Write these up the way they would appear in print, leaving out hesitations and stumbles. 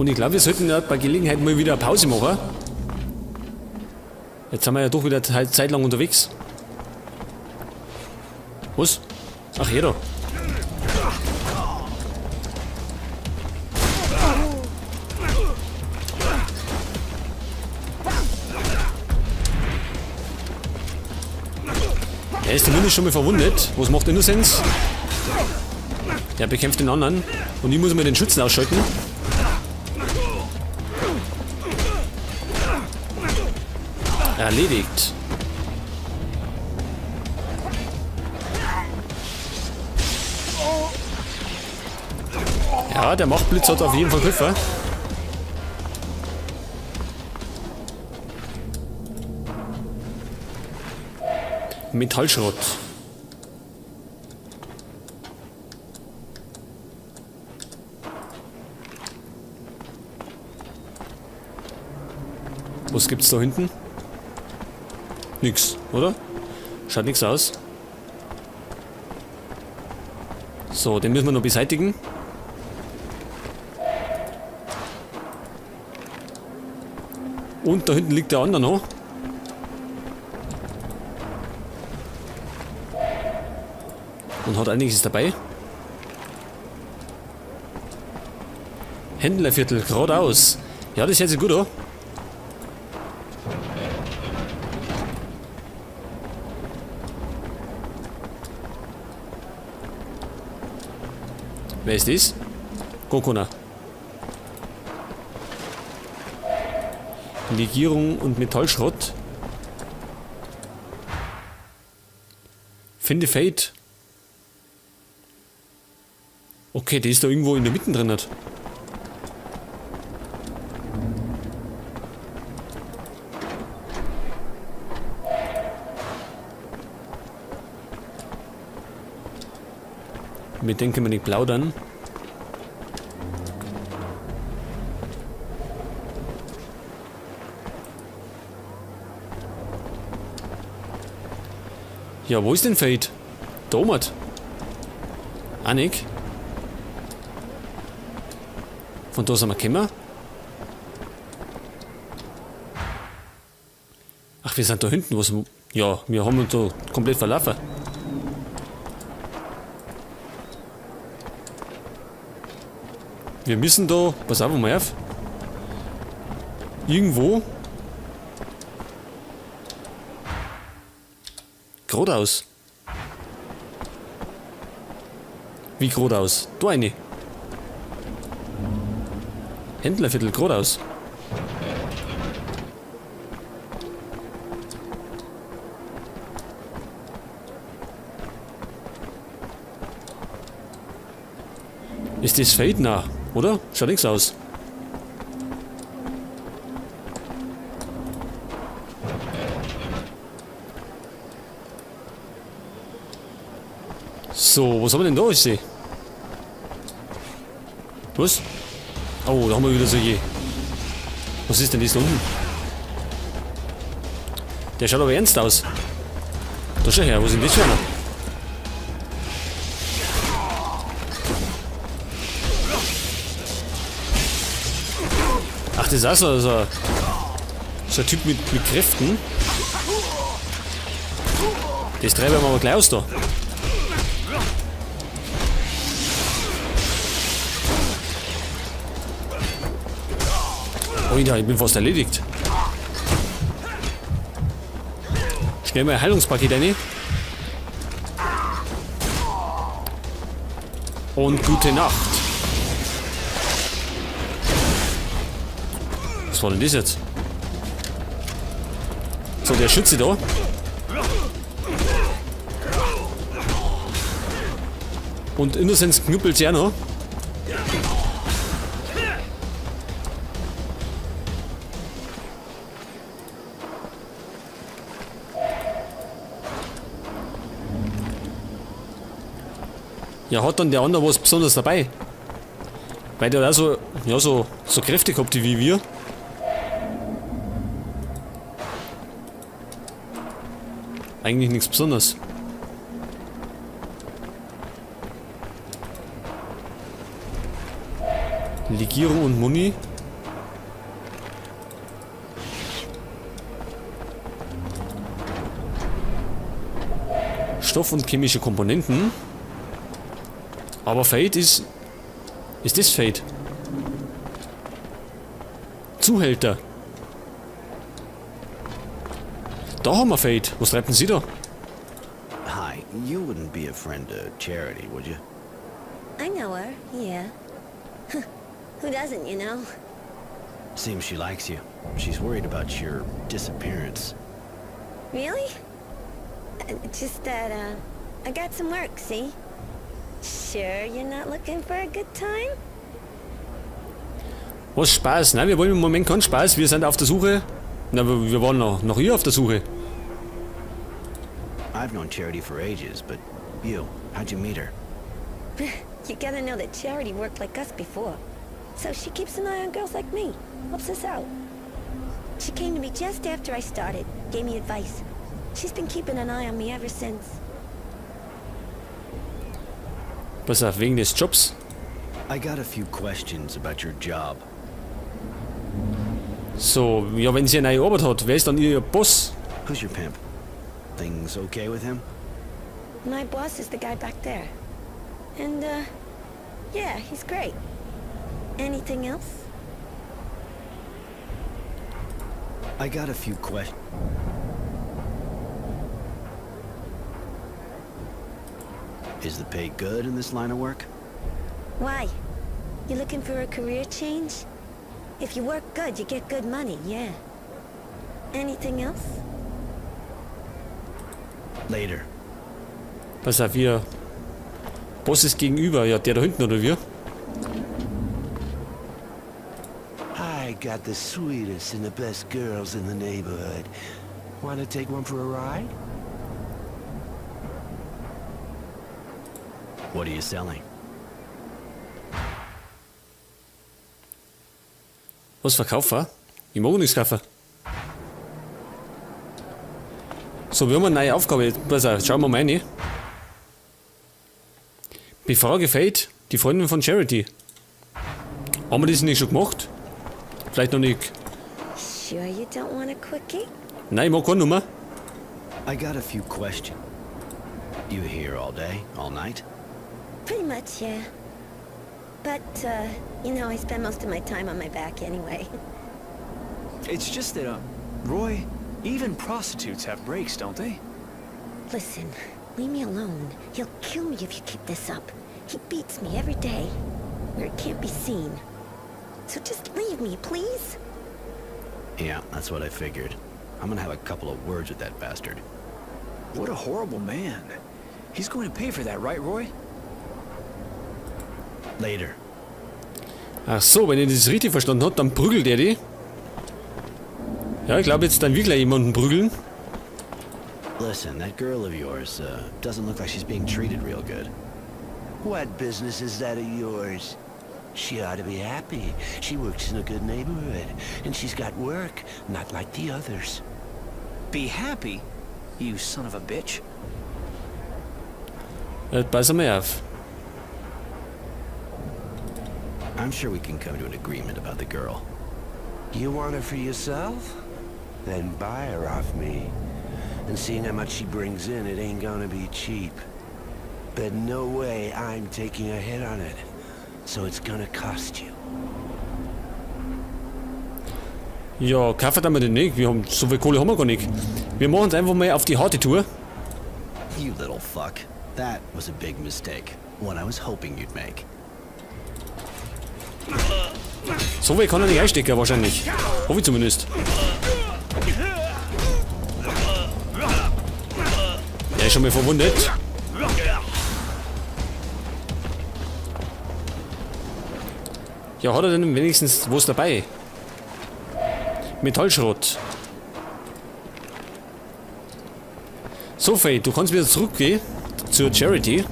Und ich glaube, wir sollten ja bei Gelegenheit mal wieder eine Pause machen. Jetzt sind wir ja doch wieder zeitlang unterwegs. Was? Ach, hier da. Er ist zumindest schon mal verwundet. Was macht Innozenz? Der bekämpft den anderen. Und ich muss mir den Schützen ausschalten. Erledigt. Ja, der Machtblitz hat auf jeden Fall Griffe. Metallschrott. Was gibt's da hinten? Nix, oder? Schaut nix aus. So, den müssen wir noch beseitigen. Und da hinten liegt der andere noch. Und hat einiges dabei. Händlerviertel, geradeaus. Ja, das hört sich gut an. Wer ist das? Kokona. Legierung und Metallschrott. Finde Fate. Okay, die ist da irgendwo in der Mitte drin. Mit denen können wir nicht plaudern. Ja, wo ist denn Fate? Da oben. Annik. Von da sind wir gekommen. Ach, wir sind da hinten. Was? Ja, wir haben uns da komplett verlaufen. Wir müssen da, pass auf mal auf. Irgendwo. Geradeaus. Wie geradeaus? Da eine. Händlerviertel geradeaus. Ist das Fade? Na, oder? Schaut nichts aus. So, was haben wir denn da? Ich sehe. Was? Oh, da haben wir wieder solche. Was ist denn das da unten? Der schaut aber ernst aus. Da schau her, wo sind das für einer? Ach, das ist auch so ein Typ mit Kräften. Das treiben wir aber gleich aus da. Alter, ich bin fast erledigt. Schnell mal ein Heilungspaket rein. Und gute Nacht. Was war denn das jetzt? So, der Schütze da. Und Innozenz knüppelt sich auch noch. Ja, hat dann der andere was Besonderes dabei? Weil der hat auch so Kräfte gehabt wie wir. Eigentlich nichts Besonderes. Legierung und Muni. Stoff und chemische Komponenten. Aber Fate ist... Ist das Fate? Zuhälter. Da haben wir Fate. Was treibt denn sie da? Hi, you wouldn't be a friend to Charity, would you? I know her, yeah. Who doesn't, you know? Seems she likes you. She's worried about your disappearance. Really? Just that, I got some work, see? Sure you're not looking for a good time? Was Spaß? Nein, wir wollen im Moment keinen Spaß. Wir sind auf der Suche. Na, wir waren noch hier auf der Suche. I've known Charity for ages, but you, how'd you meet her? You gotta know that Charity worked like us before. So she keeps an eye on girls like me. Helps us out. She came to me just after I started, gave me advice. She's been keeping an eye on me ever since. Pass auf, wegen des Jobs. I got a few questions about your job. So, ja, wenn sie eine neue Arbeit hat, wer ist dann ihr Boss? Who's your pimp? Things okay with him? My boss is the guy back there. And, yeah, he's great. Anything else? I got a few questions. Is the pay good in this line of work? Why? You looking for a career change? If you work good, you get good money, yeah. Anything else? Later. Pass auf, ihr Boss ist gegenüber. Ja, der da hinten, oder wir? I got the sweetest and the best girls in the neighborhood. Want to take one for a ride? What are you selling? Was verkaufen? Ich mag nichts kaufen. So, wir haben eine neue Aufgabe. Pass auf, schauen wir mal rein. Befrage Fate, die Freundin von Charity. Haben wir das nicht schon gemacht? Vielleicht noch nicht. Sure you don't want a quickie? Nein, ich mag keine Nummer. I got a few questions. You here all day, all night? Pretty much, yeah. But, I spend most of my time on my back anyway. It's just that, Roy, even prostitutes have breaks, don't they? Listen, leave me alone. He'll kill me if you keep this up. He beats me every day, where it can't be seen. So just leave me, please. Yeah, that's what I figured. I'm gonna have a couple of words with that bastard. What a horrible man. He's going to pay for that, right, Roy? Later. Ach so, wenn ich das richtig verstanden hab, dann prügelt er die. Ja, ich glaube jetzt dann wirklich jemanden prügeln. Listen, that girl of yours, doesn't look like she's being treated real good. What business is that of yours? She ought to be happy. She works in a good neighborhood, and she's got work, not like the others. Be happy? You son of a bitch. Pass mal auf. I'm sure we can come to an agreement about the girl. You want her for yourself? Then buy her off me. And seeing how much she brings in, it ain't gonna be cheap. But no way I'm taking a hit on it. So it's gonna cost you. Ja, kaufen wir den nicht. So viel Kohle haben wir gar nicht. Wir machen es einfach mal auf die harte Tour. You little fuck. That was a big mistake. One I was hoping you'd make. So viel kann er nicht einstecken, wahrscheinlich. Hoffe ich zumindest. Er ist schon mal verwundet. Ja, hat er denn wenigstens was dabei? Metallschrott. So, Faye, du kannst wieder zurückgehen zur Charity.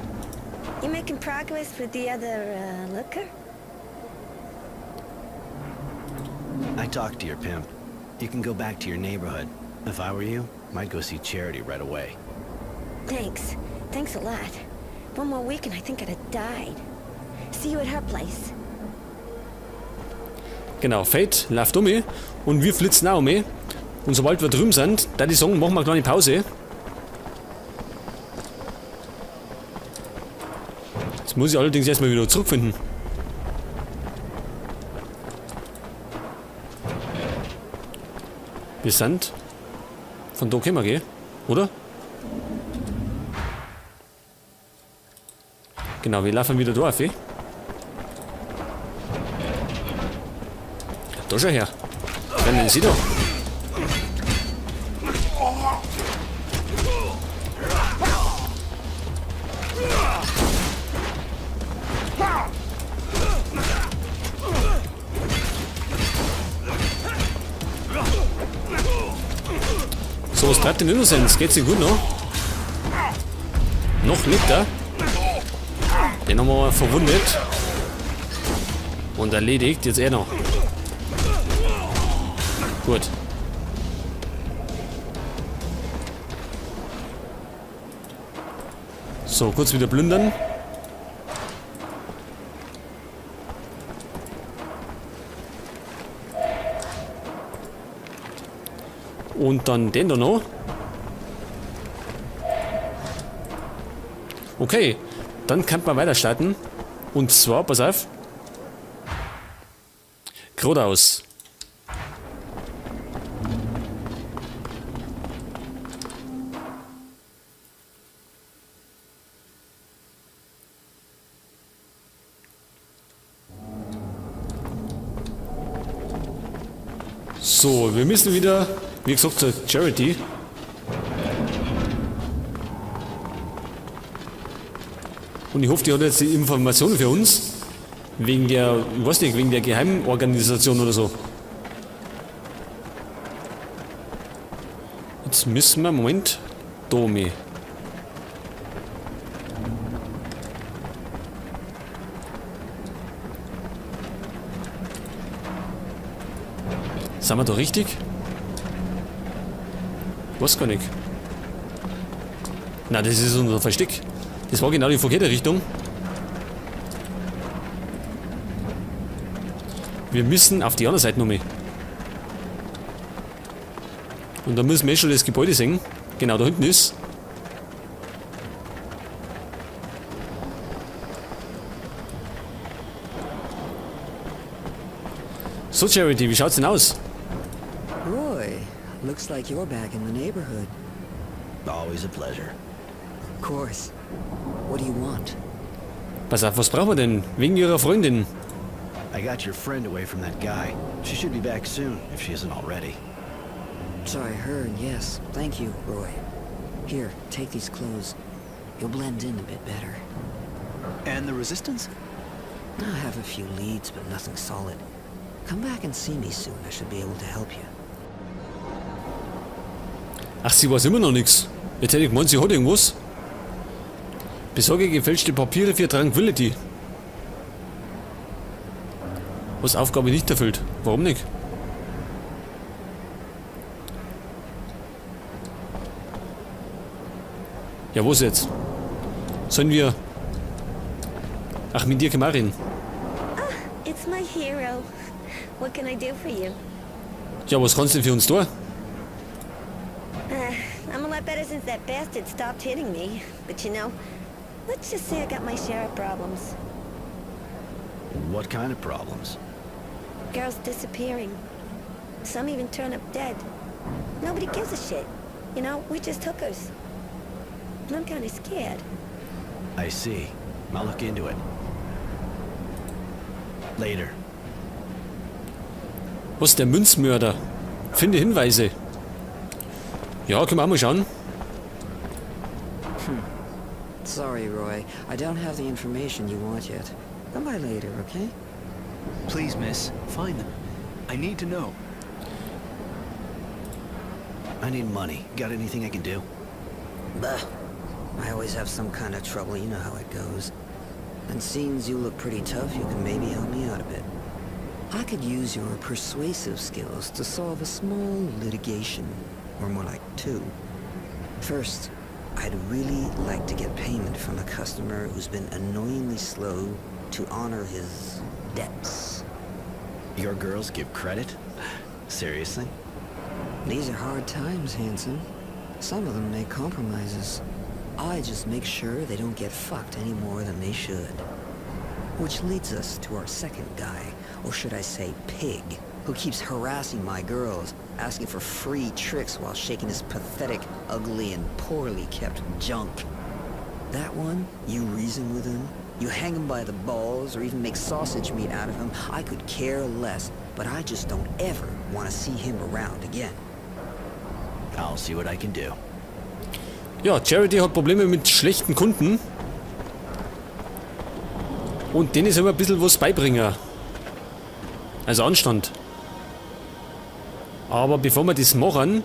You making progress with the other, looker? I talked to your pimp. You can go back to your neighborhood. If I were you, I'd go see Charity right away. Thanks. Thanks a lot. One more week and I think I'd have died. See you at her place. Genau, Fate läuft um mich und wir flitzen auch um mich. Und sobald wir drüben sind, da die sagen, machen wir eine kleine Pause. Jetzt muss ich allerdings erstmal wieder zurückfinden. Wir sind von da gekommen, gell? Oder? Genau, wir laufen wieder da auf, eh? Da schau her. Rennen Sie doch. So, was treibt den Innocence? Geht's ihm gut noch? Noch lebt er. Den haben wir mal verwundet. Und erledigt. Jetzt er noch. Gut. So, kurz wieder plündern. Und dann den da noch. Okay, dann kann man weiter starten. Und zwar, pass auf. Geradeaus. So, wir müssen wieder, wie gesagt, zur Charity. Und ich hoffe, die hat jetzt die Informationen für uns. Wegen der, ich weiß nicht, wegen der Geheimorganisation oder so. Jetzt müssen wir, Moment, Domi. Sind wir da richtig? Weiß gar nicht. Na, das ist unser Versteck. Das war genau die verkehrte Richtung. Wir müssen auf die andere Seite nochmal. Und da müssen wir eh schon das Gebäude sehen. Genau, da hinten ist. So, Charity, wie schaut's denn aus? Roy, looks like you're back in the neighborhood. Always a pleasure. Of course. What do you want? Pass auf, was brauchen wir denn? Wegen ihrer Freundin. I got your friend away from that guy. She should be back soon, if she isn't already. So I heard, yes. Thank you, Roy. Here, take these clothes. You'll blend in a bit better. And the resistance? I have a few leads, but nothing solid. Come back and see me soon. I should be able to help you. Ach, sie weiß immer noch nichts. Jetzt hätte ich gemeint, sie hat irgendwas. Besorge gefälschte Papiere für Tranquility. Was Aufgabe nicht erfüllt. Warum nicht? Ja, wo ist jetzt? Sollen wir... Ach, mit dir können wir auch reden. It's my hero. What can I do for you? Ja, was kannst du denn für uns tun? I'm a lot better since that bastard stopped hitting me. But you know, let's just say I got my share of problems. What kind of problems? Girls disappearing. Some even turn up dead. Nobody gives a shit. You know, we're just hookers. And I'm kind of scared. I see. I'll look into it. Later. Was, der Münzmörder? Finde Hinweise. Ja, können wir auch mal schauen. Sorry, Roy. I don't have the information you want yet. Come by later, okay? Please, miss, find them. I need to know. I need money. Got anything I can do? Bah. I always have some kind of trouble. You know how it goes. And seeing you look pretty tough, you can maybe help me out a bit. I could use your persuasive skills to solve a small litigation, or more like two. First, I'd really like to get payment from a customer who's been annoyingly slow to honor his debts. Your girls give credit? Seriously? These are hard times, handsome. Some of them make compromises. I just make sure they don't get fucked any more than they should. Which leads us to our second guy, or should I say pig, who keeps harassing my girls, asking for free tricks while shaking his pathetic, ugly, and poorly kept junk. That one, you reason with him, you hang him by the balls, or even make sausage meat out of him, I could care less, but I just don't ever want to see him around again. I'll see what I can do. Ja, Charity hat Probleme mit schlechten Kunden. Und denen soll man ein bisschen was beibringen. Also Anstand. Aber bevor wir das machen,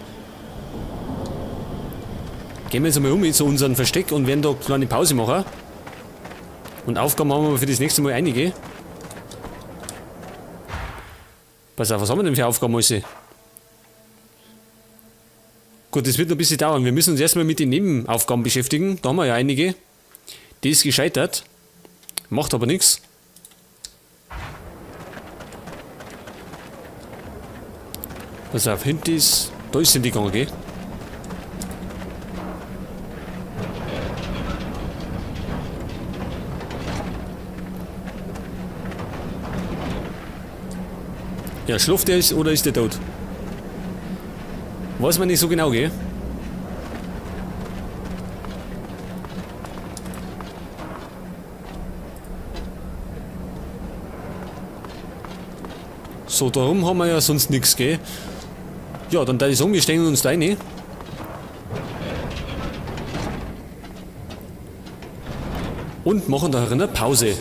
gehen wir jetzt einmal um zu unserem Versteck und werden da eine kleine Pause machen. Und Aufgaben haben wir für das nächste Mal einige. Pass auf, was haben wir denn für Aufgaben alles? Gut, das wird noch ein bisschen dauern. Wir müssen uns erstmal mit den Nebenaufgaben beschäftigen. Da haben wir ja einige. Die ist gescheitert. Macht aber nichts. Pass auf, hinten ist. Da ist die gegangen, gell? Ja, schläft der oder ist der tot? Weiß man nicht so genau, gell? So, darum haben wir ja sonst nichts, gell? Ja, dann da ich sagen, wir stellen uns da rein. Und machen da eine Pause.